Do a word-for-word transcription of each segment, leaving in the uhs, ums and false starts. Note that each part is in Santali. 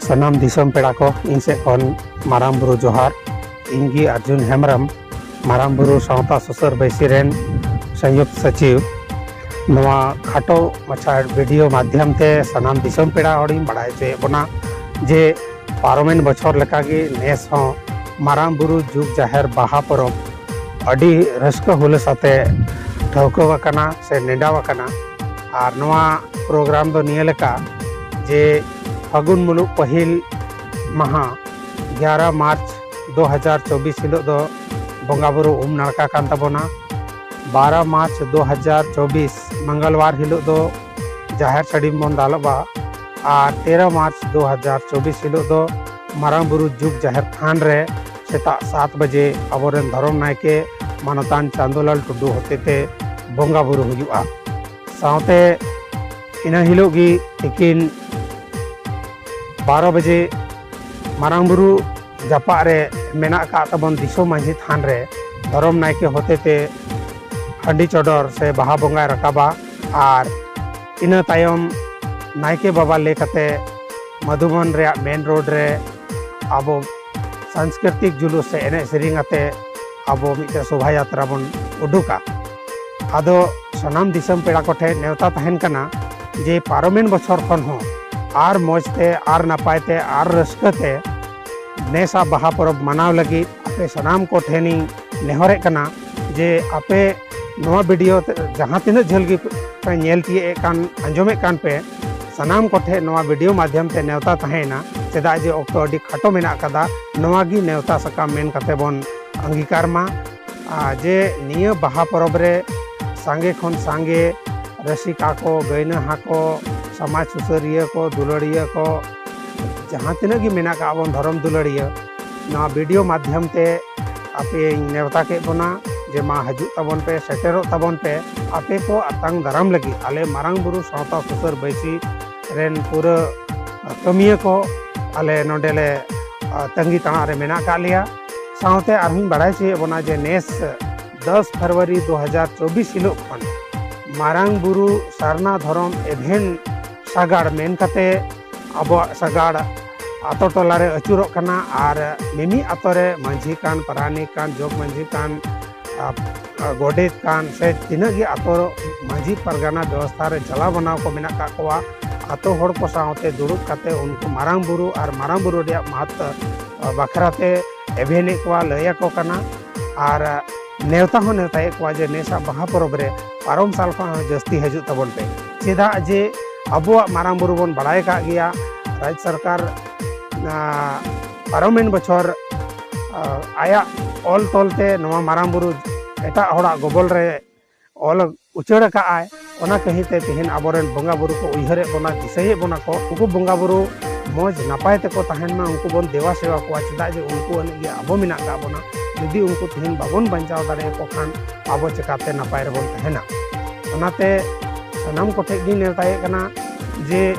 ᱥᱟᱱᱟᱢ ᱫᱤᱥᱚᱢ ᱯᱮᱲᱟ ᱠᱚ, ᱤᱧ ᱥᱮᱫ ᱠᱷᱚᱱ ᱢᱟᱨᱟᱝ ᱵᱩᱨᱩ ᱡᱚᱦᱟᱨ᱾ ᱤᱧ ᱜᱮ ᱟᱨᱡᱩᱱ ᱦᱮᱢᱵᱨᱚᱢ, ᱢᱟᱨᱟᱝ ᱵᱩᱨᱩ ᱥᱟᱶᱛᱟ ᱥᱩᱥᱟᱹᱨ ᱵᱟᱹᱭᱥᱤ ᱨᱮᱱ ᱥᱚᱝᱭᱩᱠᱛ ᱥᱚᱪᱤᱵᱽ᱾ ᱱᱚᱣᱟ ᱠᱷᱟᱴᱚ ᱢᱟᱪᱷᱟ ᱵᱷᱤᱰᱤᱭᱳ ᱢᱟᱫᱽᱫᱷᱚᱢ ᱛᱮ ᱥᱟᱱᱟᱢ ᱫᱤᱥᱚᱢ ᱯᱮᱲᱟ ᱦᱚᱲᱤᱧ ᱵᱟᱲᱟᱭ ᱦᱚᱪᱚᱭᱮᱫ ᱵᱚᱱᱟ ᱡᱮ ᱯᱟᱨᱚᱢᱮᱱ ᱵᱚᱪᱷᱚᱨ ᱞᱮᱠᱟᱜᱮ ᱱᱮᱥ ᱦᱚᱸ ᱢᱟᱨᱟᱝ ᱵᱩᱨᱩ ᱡᱩᱜᱽ ᱡᱟᱦᱮᱨ ᱵᱟᱦᱟ ᱯᱚᱨᱚᱵᱽ ᱟᱹᱰᱤ ᱨᱟᱹᱥᱠᱟᱹ ᱦᱩᱞᱟᱹᱥ ᱟᱛᱮ ᱴᱷᱟᱹᱣᱠᱟᱹ ᱟᱠᱟᱱᱟ ᱥᱮ ᱱᱮᱰᱟ ᱟᱠᱟᱱᱟ᱾ ᱟᱨ ᱱᱚᱣᱟ ᱯᱨᱳᱜᱨᱟᱢ ᱫᱚ ᱱᱤᱭᱟᱹ ᱞᱮᱠᱟ ᱡᱮ ᱯᱷᱟᱹᱜᱩᱱ ᱢᱩᱞᱩᱜ ᱯᱟᱹᱦᱤᱞ ᱢᱟᱦᱟ ᱜᱮᱭᱟᱨᱟ ᱢᱟᱨᱪ ᱫᱩ ᱦᱟᱡᱟᱨ ᱪᱚᱵᱵᱤᱥ ᱦᱤᱞᱳᱜ ᱫᱚ ᱵᱚᱸᱜᱟ ᱵᱩᱨᱩ ᱩᱢ ᱱᱟᱲᱠᱟ ᱠᱟᱱ ᱛᱟᱵᱚᱱᱟ᱾ ᱵᱟᱨᱚ ᱢᱟᱨᱪ ᱫᱩ ᱦᱟᱡᱟᱨ ᱪᱚᱵᱵᱤᱥ ᱢᱚᱝᱜᱚᱞᱵᱟᱨ ᱦᱤᱞᱳᱜ ᱫᱚ ᱡᱟᱦᱮᱨ ᱥᱟᱹᱲᱤᱢ ᱵᱚᱱ ᱫᱟᱞᱚᱵᱟ᱾ ᱟᱨ ᱛᱮᱨᱚ ᱢᱟᱨᱪ ᱫᱩ ᱦᱟᱡᱟᱨ ᱪᱚᱵᱵᱤᱥ ᱦᱤᱞᱳᱜ ᱫᱚ ᱢᱟᱨᱟᱝ ᱵᱩᱨᱩ ᱡᱩᱜᱽ ᱡᱟᱦᱮᱨ ᱛᱷᱟᱱ ᱨᱮ ᱥᱮᱛᱟᱜ ᱥᱟᱛ ᱵᱟᱡᱮ ᱟᱵᱚᱨᱮᱱ ᱫᱷᱚᱨᱚᱢ ᱱᱟᱭᱠᱮ ᱢᱟᱱᱚᱛᱟᱱ ᱪᱟᱸᱫᱚᱞᱟᱞ ᱴᱩᱰᱩ ᱦᱚᱛᱮᱛᱮ ᱵᱚᱸᱜᱟ ᱵᱩᱨᱩ ᱦᱩᱭᱩᱜᱼᱟ᱾ ᱥᱟᱶᱛᱮ ᱤᱱᱟᱹ ᱦᱤᱞᱳᱜ ᱜᱮ ᱛᱤᱠᱤᱱ ᱵᱟᱨᱚ ᱵᱟᱡᱮ ᱢᱟᱨᱟᱝ ᱵᱩᱨᱩ ᱡᱟᱯᱟᱜ ᱨᱮ ᱢᱮᱱᱟᱜ ᱟᱠᱟᱫ ᱛᱟᱵᱚᱱ ᱫᱤᱥᱚᱢ ᱢᱟᱹᱡᱷᱤ ᱛᱷᱟᱱ ᱨᱮ ᱫᱷᱚᱨᱚᱢ ᱱᱟᱭᱠᱮ ᱦᱚᱛᱮᱛᱮ ᱦᱟᱺᱰᱤ ᱪᱚᱰᱚᱨ ᱥᱮ ᱵᱟᱦᱟ ᱵᱚᱸᱜᱟᱭ ᱨᱟᱠᱟᱵᱟ᱾ ᱟᱨ ᱤᱱᱟᱹ ᱛᱟᱭᱚᱢ ᱱᱟᱭᱠᱮ ᱵᱟᱵᱟ ᱞᱟᱹᱭ ᱠᱟᱛᱮ ᱢᱟᱫᱷᱩᱵᱚᱱ ᱨᱮᱭᱟᱜ ᱢᱮᱱ ᱨᱳᱰ ᱨᱮ ᱟᱵᱚ ᱥᱟᱝᱥᱠᱨᱤᱛᱤᱠ ᱡᱩᱞᱩᱥ ᱥᱮ ᱮᱱᱮᱡ ᱥᱮᱨᱮᱧ ᱟᱛᱮ ᱟᱵᱚ ᱢᱤᱫᱴᱮᱱ ᱥᱳᱵᱷᱟ ᱭᱟᱛᱨᱟ ᱵᱚᱱ ᱩᱰᱩᱠᱟ᱾ ᱟᱫᱚ ᱥᱟᱱᱟᱢ ᱫᱤᱥᱚᱢ ᱯᱮᱲᱟ ᱠᱚᱴᱷᱮᱱ ᱱᱮᱣᱛᱟ ᱛᱟᱦᱮᱱ ᱠᱟᱱᱟ ᱡᱮ ᱯᱟᱨᱚᱢᱮᱱ ᱵᱚᱪᱷᱚᱨ ᱠᱷᱚᱱ ᱦᱚᱸ ᱟᱨ ᱢᱚᱡᱽ ᱛᱮ, ᱟᱨ ᱱᱟᱯᱟᱭ ᱛᱮ, ᱟᱨ ᱨᱟᱹᱥᱠᱟᱹ ᱛᱮ ᱱᱮᱥᱟᱜ ᱵᱟᱦᱟ ᱯᱚᱨᱚᱵᱽ ᱢᱟᱱᱟᱣ ᱞᱟᱹᱜᱤᱫ ᱟᱯᱮ ᱥᱟᱱᱟᱢ ᱠᱚᱴᱷᱮᱱᱤᱧ ᱱᱮᱦᱚᱨᱮᱫ ᱠᱟᱱᱟ ᱡᱮ ᱟᱯᱮ ᱱᱚᱣᱟ ᱵᱷᱤᱰᱤᱭᱳ ᱛᱮ ᱡᱟᱦᱟᱸ ᱛᱤᱱᱟᱹᱜ ᱡᱷᱟᱹᱞ ᱜᱮ ᱯᱮ ᱧᱮᱞ ᱛᱤᱭᱳᱜ ᱮᱫ ᱠᱟᱱ, ᱟᱸᱡᱚᱢᱮᱫ ᱠᱟᱱ ᱯᱮ, ᱥᱟᱱᱟᱢ ᱠᱚᱴᱷᱮᱱ ᱱᱚᱣᱟ ᱵᱷᱤᱰᱤᱭᱳ ᱢᱟᱫᱽᱫᱷᱚᱢ ᱛᱮ ᱱᱮᱣᱛᱟ ᱛᱟᱦᱮᱸᱭᱮᱱᱟ᱾ ᱪᱮᱫᱟᱜ ᱡᱮ ᱚᱠᱛᱚ ᱟᱹᱰᱤ ᱠᱷᱟᱴᱚ ᱢᱮᱱᱟᱜ ᱟᱠᱟᱫᱟ, ᱱᱚᱣᱟ ᱜᱮ ᱱᱮᱣᱛᱟ ᱥᱟᱠᱟᱢ ᱢᱮᱱ ᱠᱟᱛᱮ ᱵᱚᱱ ᱟᱝᱜᱤᱠᱟᱨ ᱢᱟ᱾ ᱟᱨ ᱡᱮ ᱱᱤᱭᱟᱹ ᱵᱟᱦᱟ ᱯᱚᱨᱚᱵᱽ ᱨᱮ ᱥᱟᱸᱜᱮ ᱠᱷᱚᱱ ᱥᱟᱸᱜᱮ ᱨᱟᱹᱥᱤᱠᱟ ᱠᱚ, ᱜᱟᱹᱭᱱᱟᱹᱦᱟ ᱠᱚ, ᱥᱚᱢᱟᱡᱽ ᱥᱩᱥᱟᱹᱨᱤᱭᱟᱹ ᱠᱚ, ᱫᱩᱞᱟᱹᱲᱤᱭᱟᱹ ᱠᱚ, ᱡᱟᱦᱟᱸ ᱛᱤᱱᱟᱹᱜ ᱜᱮ ᱢᱮᱱᱟᱜ ᱟᱠᱟᱫ ᱵᱚᱱ ᱫᱷᱚᱨᱚᱢ ᱫᱩᱞᱟᱹᱲᱤᱭᱟᱹ, ᱱᱚᱣᱟ ᱵᱷᱤᱰᱤᱭᱳ ᱢᱟᱫᱽᱫᱷᱚᱢ ᱛᱮ ᱟᱯᱮᱧ ᱱᱮᱣᱛᱟ ᱠᱮᱫ ᱵᱚᱱᱟ ᱡᱮ ᱢᱟ ᱦᱤᱡᱩᱜ ᱛᱟᱵᱚᱱ ᱯᱮ, ᱥᱮᱴᱮᱨᱚᱜ ᱛᱟᱵᱚᱱ ᱯᱮ᱾ ᱟᱯᱮ ᱠᱚ ᱟᱛᱟᱝ ᱫᱟᱨᱟᱢ ᱞᱟᱹᱜᱤᱫ ᱟᱞᱮ ᱢᱟᱨᱟᱝ ᱵᱩᱨᱩ ᱥᱟᱶᱛᱟ ᱥᱩᱥᱟᱹᱨ ᱵᱟᱹᱭᱥᱤ ᱨᱮᱱ ᱯᱩᱨᱟᱹ ᱠᱟᱹᱢᱤᱭᱟᱹ ᱠᱚ ᱟᱞᱮ ᱱᱚᱰᱮ ᱞᱮ, ᱟ, ᱛᱟᱺᱜᱤ ᱛᱟᱲᱟᱜ ᱨᱮ ᱢᱮᱱᱟᱜ ᱟᱠᱟᱫ ᱞᱮᱭᱟ᱾ ᱥᱟᱶᱛᱮ ᱟᱨᱦᱚᱸᱧ ᱵᱟᱲᱟᱭ ᱦᱚᱪᱚᱭᱮᱫ ᱵᱚᱱᱟ ᱡᱮ ᱱᱮᱥ ᱫᱚᱥ ᱯᱷᱮᱵᱽᱨᱩᱣᱟᱨᱤ ᱫᱩ ᱦᱟᱡᱟᱨ ᱪᱚᱵᱵᱤᱥ ᱦᱤᱞᱳᱜ ᱠᱷᱚᱱ ᱢᱟᱨᱟᱝ ᱵᱩᱨᱩ ᱥᱟᱨᱱᱟ ᱫᱷᱚᱨᱚᱢ ᱮᱵᱷᱮᱱ ᱥᱟᱜᱟᱲ ᱢᱮᱱ ᱠᱟᱛᱮ ᱟᱵᱚᱣᱟᱜ ᱥᱟᱜᱟᱲ ᱟᱛᱳ ᱴᱚᱞᱟ ᱨᱮ ᱟᱹᱪᱩᱨᱚᱜ ᱠᱟᱱᱟ ᱟᱨ ᱢᱤᱢᱤᱫ ᱟᱛᱳ ᱨᱮ ᱢᱟᱹᱡᱷᱤ ᱠᱟᱱ, ᱯᱟᱨᱟᱱᱤᱠ ᱠᱟᱱ, ᱡᱚᱜᱽ ᱢᱟᱹᱡᱷᱤ ᱠᱟᱱ, ᱟ, ᱟ, ᱜᱚᱰᱮᱛ ᱠᱟᱱ, ᱥᱮ ᱛᱤᱱᱟᱹᱜ ᱜᱮ ᱟᱛᱳ ᱢᱟᱹᱡᱷᱤ ᱯᱟᱨᱜᱟᱱᱟ ᱵᱮᱵᱚᱥᱛᱷᱟ ᱨᱮ ᱪᱟᱞᱟᱣ ᱵᱟᱱᱟᱣ ᱠᱚ ᱢᱮᱱᱟᱜ ᱠᱟᱜ ᱠᱚᱣᱟ, ᱟᱛᱳ ᱦᱚᱲ ᱠᱚ ᱥᱟᱶᱛᱮ ᱫᱩᱲᱩᱵ ᱠᱟᱛᱮ ᱩᱱᱠᱩ ᱢᱟᱨᱟᱝ ᱵᱩᱨᱩ ᱟᱨ ᱢᱟᱨᱟᱝ ᱵᱩᱨᱩ ᱨᱮᱭᱟᱜ ᱢᱟᱦᱟᱛᱛᱚ, ᱟ, ᱵᱟᱠᱷᱨᱟ ᱛᱮ ᱮᱵᱷᱮᱱᱮᱫ ᱠᱚᱣᱟ, ᱞᱟᱹᱭ ᱟᱠᱚ ᱠᱟᱱᱟ᱾ ᱟᱨ ᱱᱮᱣᱛᱟ ᱦᱚᱸ ᱱᱮᱣᱛᱟᱭᱮᱫ ᱠᱚᱣᱟ ᱡᱮ ᱱᱮᱥᱟᱜ ᱵᱟᱦᱟ ᱯᱚᱨᱚᱵᱽ ᱨᱮ ᱯᱟᱨᱚᱢ ᱥᱟᱞ ᱠᱷᱚᱱ ᱦᱚᱸ ᱡᱟᱹᱥᱛᱤ ᱦᱤᱡᱩᱜ ᱛᱟᱵᱚᱱ ᱯᱮ᱾ ᱪᱮᱫᱟᱜ ᱡᱮ ᱟᱵᱚᱣᱟᱜ ᱢᱟᱨᱟᱝ ᱵᱩᱨᱩ ᱵᱚᱱ ᱵᱟᱲᱟᱭ ᱠᱟᱜ ᱜᱮᱭᱟ, ᱨᱟᱡᱽ ᱥᱚᱨᱠᱟᱨ, ᱟ, ᱯᱟᱨᱚᱢᱮᱱ ᱵᱚᱪᱷᱚᱨ, ᱟ, ᱟᱭᱟᱜ ᱚᱞ ᱛᱚᱞ ᱛᱮ ᱱᱚᱣᱟ ᱢᱟᱨᱟᱝ ᱵᱩᱨᱩ ᱮᱴᱟᱜ ᱦᱚᱲᱟᱜ ᱜᱚᱵᱚᱞ ᱨᱮ ᱚᱞ ᱩᱪᱟᱹᱲ ᱟᱠᱟᱫ ᱟᱭ᱾ ᱚᱱᱟ ᱠᱟᱹᱦᱤ ᱛᱮ ᱛᱮᱦᱮᱧ ᱟᱵᱚᱨᱮᱱ ᱵᱚᱸᱜᱟ ᱵᱩᱨᱩ ᱠᱚ ᱩᱭᱦᱟᱹᱨᱮᱫ ᱵᱚᱱᱟ, ᱫᱤᱥᱟᱹᱭᱮᱫ ᱵᱚᱱᱟ ᱠᱚ᱾ ᱩᱱᱠᱩ ᱵᱚᱸᱜᱟ ᱵᱩᱨᱩ ᱢᱚᱡᱽ ᱱᱟᱯᱟᱭ ᱛᱮᱠᱚ ᱛᱟᱦᱮᱱ ᱢᱟ, ᱩᱱᱠᱩ ᱵᱚᱱ ᱫᱮᱵᱟ ᱥᱮᱵᱟ ᱠᱚᱣᱟ᱾ ᱪᱮᱫᱟᱜ ᱡᱮ ᱩᱱᱠᱩ ᱟᱹᱱᱤᱡ ᱜᱮ ᱟᱵᱚ ᱢᱮᱱᱟᱜ ᱠᱟᱜ ᱵᱚᱱᱟ᱾ ᱡᱩᱫᱤ ᱩᱱᱠᱩ ᱛᱮᱦᱮᱧ ᱵᱟᱵᱚᱱ ᱵᱟᱧᱪᱟᱣ ᱫᱟᱲᱮᱭᱟᱠᱚ ᱠᱷᱟᱱ ᱟᱵᱚ ᱪᱮᱠᱟᱛᱮ ᱱᱟᱯᱟᱭ ᱨᱮᱵᱚᱱ ᱛᱟᱦᱮᱱᱟ? ᱚᱱᱟᱛᱮ ᱥᱟᱱᱟᱢ ᱠᱚᱴᱷᱮᱱ ᱜᱤᱧ ᱱᱮᱣᱛᱟᱭᱮᱫ ᱠᱟᱱᱟ ᱡᱮ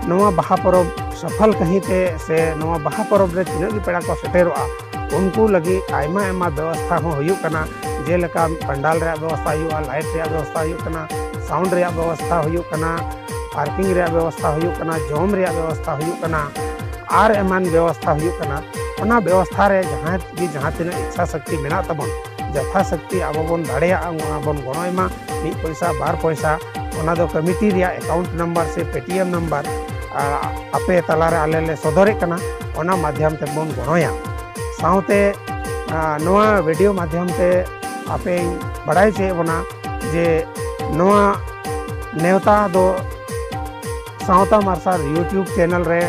ᱱᱚᱣᱟ ᱵᱟᱦᱟ ᱯᱚᱨᱚᱵᱽ ᱥᱚᱯᱷᱚᱞ ᱠᱟᱹᱦᱤ ᱛᱮ ᱥᱮ ᱱᱚᱣᱟ ᱵᱟᱦᱟ ᱯᱚᱨᱚᱵᱽ ᱨᱮ ᱛᱤᱱᱟᱹᱜ ᱜᱮ ᱯᱮᱲᱟ ᱠᱚ ᱥᱮᱴᱮᱨᱚᱜᱼᱟ, ᱩᱱᱠᱩ ᱞᱟᱹᱜᱤᱫ ᱟᱭᱢᱟ ᱟᱭᱢᱟ ᱵᱮᱵᱚᱥᱛᱷᱟ ᱦᱚᱸ ᱦᱩᱭᱩᱜ ᱠᱟᱱᱟ᱾ ᱡᱮᱞᱮᱠᱟ ᱯᱟᱱᱰᱟᱞ ᱨᱮᱭᱟᱜ ᱵᱮᱵᱚᱥᱛᱷᱟ ᱦᱩᱭᱩᱜᱼᱟ, ᱞᱟᱭᱤᱴ ᱨᱮᱭᱟᱜ ᱵᱮᱵᱚᱥᱛᱷᱟ ᱦᱩᱭᱩᱜ ᱠᱟᱱᱟ, ᱥᱟᱣᱩᱱᱰ ᱨᱮᱭᱟᱜ ᱵᱮᱵᱚᱥᱛᱷᱟ ᱦᱩᱭᱩᱜ ᱠᱟᱱᱟ, ᱯᱟᱨᱠᱤᱝ ᱨᱮᱭᱟᱜ ᱵᱮᱵᱚᱥᱛᱷᱟ ᱦᱩᱭᱩᱜ ᱠᱟᱱᱟ, ᱡᱚᱢ ᱨᱮᱭᱟᱜ ᱵᱮᱵᱚᱥᱛᱷᱟ ᱦᱩᱭᱩᱜ ᱠᱟᱱᱟ, ᱟᱨ ᱮᱢᱟᱱ ᱵᱮᱵᱚᱥᱛᱷᱟ ᱦᱩᱭᱩᱜ ᱠᱟᱱᱟ᱾ ᱚᱱᱟ ᱵᱮᱵᱚᱥᱛᱷᱟ ᱨᱮ ᱡᱟᱦᱟᱸᱭ ᱜᱮ ᱡᱟᱦᱟᱸ ᱛᱤᱱᱟᱹᱜ ᱤᱪᱪᱷᱟ ᱥᱚᱠᱛᱤ ᱢᱮᱱᱟᱜ ᱛᱟᱵᱚᱱ, ᱡᱚᱛᱷᱟ ᱥᱚᱠᱛᱤ ᱟᱵᱚ ᱵᱚᱱ ᱫᱟᱲᱮᱭᱟᱜᱼᱟ, ᱚᱱᱟ ᱵᱚᱱ ᱜᱚᱲᱚᱭ ᱢᱟ᱾ ᱢᱤᱫ ᱯᱚᱭᱥᱟ, ᱵᱟᱨ ᱯᱚᱭᱥᱟ, ᱚᱱᱟ ᱫᱚ ᱠᱚᱢᱤᱴᱤ ᱨᱮᱭᱟᱜ ᱮᱠᱟᱣᱩᱱᱴ ᱱᱟᱢᱵᱟᱨ ᱥᱮ ᱯᱮᱴᱤᱮᱢ ᱱᱟᱢᱵᱟᱨ, ᱟ, ᱟᱯᱮ ᱛᱟᱞᱟᱨᱮ ᱟᱞᱮ ᱞᱮ ᱥᱚᱫᱚᱨᱮᱫ ᱠᱟᱱᱟ, ᱚᱱᱟ ᱢᱟᱫᱽᱫᱷᱚᱢ ᱛᱮᱵᱚᱱ ᱜᱚᱲᱚᱭᱟ᱾ ᱥᱟᱶᱛᱮ, ᱟ, ᱱᱚᱣᱟ ᱵᱷᱤᱰᱤᱭᱳ ᱢᱟᱫᱽᱫᱷᱚᱢ ᱛᱮ ᱟᱯᱮᱧ ᱵᱟᱲᱟᱭ ᱦᱚᱪᱚᱭᱮᱫ ᱵᱚᱱᱟ ᱡᱮ ᱱᱚᱣᱟ ᱱᱮᱣᱛᱟ ᱫᱚ ᱥᱟᱶᱛᱟ ᱢᱟᱨᱥᱟᱞ YouTube ᱪᱮᱱᱮᱞ ᱨᱮ,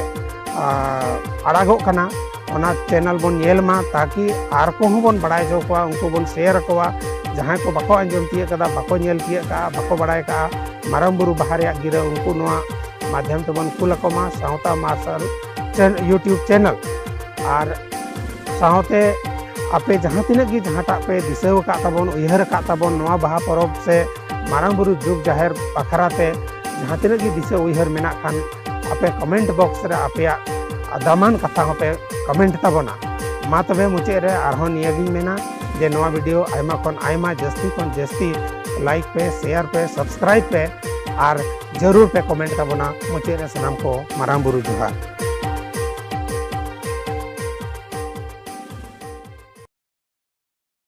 ᱟ, ᱟᱲᱟᱜᱚᱜ ᱠᱟᱱᱟ᱾ ᱚᱱᱟ ᱪᱮᱱᱮᱞ ᱵᱚᱱ ᱧᱮᱞ ᱢᱟ, ᱛᱟᱠᱤ ᱟᱨ ᱠᱚᱦᱚᱸ ᱵᱚᱱ ᱵᱟᱲᱟᱭ ᱦᱚᱪᱚ ᱠᱚᱣᱟ, ᱩᱱᱠᱩ ᱵᱚᱱ ᱥᱮᱭᱟᱨ ᱟᱠᱚᱣᱟ᱾ ᱡᱟᱦᱟᱸᱭ ᱠᱚ ᱵᱟᱠᱚ ᱟᱸᱡᱚᱢ ᱛᱤᱭᱟᱹᱜ ᱠᱟᱫᱟ, ᱵᱟᱠᱚ ᱧᱮᱞ ᱛᱤᱭᱟᱹᱜ ᱠᱟᱜᱼᱟ, ᱵᱟᱠᱚ ᱵᱟᱲᱟᱭ ᱠᱟᱜᱼᱟ ᱢᱟᱨᱟᱝ ᱵᱩᱨᱩ ᱵᱟᱦᱟ ᱨᱮᱭᱟᱜ ᱜᱤᱨᱟᱹ, ᱩᱱᱠᱩ ᱱᱚᱣᱟ ᱢᱟᱫᱽᱫᱷᱚᱢ ᱛᱮᱵᱚᱱ ᱠᱩᱞ ᱟᱠᱚ ᱢᱟ᱾ ᱥᱟᱶᱛᱟ ᱢᱟᱨᱥᱟᱞ ᱪᱮᱱ-, YouTube ᱪᱮᱱᱮᱞ᱾ ᱟᱨ ᱥᱟᱶᱛᱮ ᱟᱯᱮ ᱡᱟᱦᱟᱸ ᱛᱤᱱᱟᱹᱜ ᱜᱮ ᱡᱟᱦᱟᱸᱴᱟᱜ ᱯᱮ ᱫᱤᱥᱟᱹ ᱟᱠᱟᱫ ᱛᱟᱵᱚᱱ, ᱩᱭᱦᱟᱹᱨ ᱟᱠᱟᱫ ᱛᱟᱵᱚᱱ ᱱᱚᱣᱟ ᱵᱟᱦᱟ ᱯᱚᱨᱚᱵᱽ ᱥᱮ ᱢᱟᱨᱟᱝ ᱵᱩᱨᱩ ᱡᱩᱜᱽ ᱡᱟᱦᱮᱨ ᱵᱟᱠᱷᱨᱟ ᱛᱮ ᱡᱟᱦᱟᱸ ᱛᱤᱱᱟᱹᱜ ᱜᱮ ᱫᱤᱥᱟᱹ ᱩᱭᱦᱟᱹᱨ ᱢᱮᱱᱟᱜ ᱠᱷᱟᱱ, ᱟᱯᱮ ᱠᱚᱢᱮᱱᱴ ᱵᱚᱠᱥ ᱨᱮ ᱟᱯᱮᱭᱟᱜ ᱫᱟᱢᱟᱱ ᱠᱟᱛᱷᱟ ᱦᱚᱸᱯᱮ ᱠᱚᱢᱮᱱᱴ ᱛᱟᱵᱚᱱᱟ᱾ ᱢᱟ ᱛᱚᱵᱮ ᱢᱩᱪᱟᱹᱫ ᱨᱮ ᱟᱨᱦᱚᱸ ᱱᱤᱭᱟᱹ ᱜᱤᱧ ᱢᱮᱱᱟ ᱡᱮ ᱱᱚᱣᱟ ᱵᱷᱤᱰᱤᱭᱳ ᱟᱭᱢᱟ ᱠᱷᱚᱱ ᱟᱭᱢᱟ, ᱡᱟᱹᱥᱛᱤ ᱠᱷᱚᱱ ᱡᱟᱹᱥᱛᱤ ᱞᱟᱭᱤᱠ ᱯᱮ, ᱥᱮᱭᱟᱨ ᱯᱮ, ᱥᱟᱵᱥᱠᱨᱟᱭᱤᱵ ᱯᱮ ᱟᱨ ᱡᱟᱹᱨᱩᱲ ᱯᱮ ᱠᱚᱢᱮᱱᱴ ᱛᱟᱵᱚᱱᱟ᱾ ᱢᱩᱪᱟᱹᱫ ᱨᱮ ᱥᱟᱱᱟᱢ ᱠᱚ ᱢᱟᱨᱟᱝ ᱵᱩᱨᱩ ᱡᱚᱦᱟᱨ᱾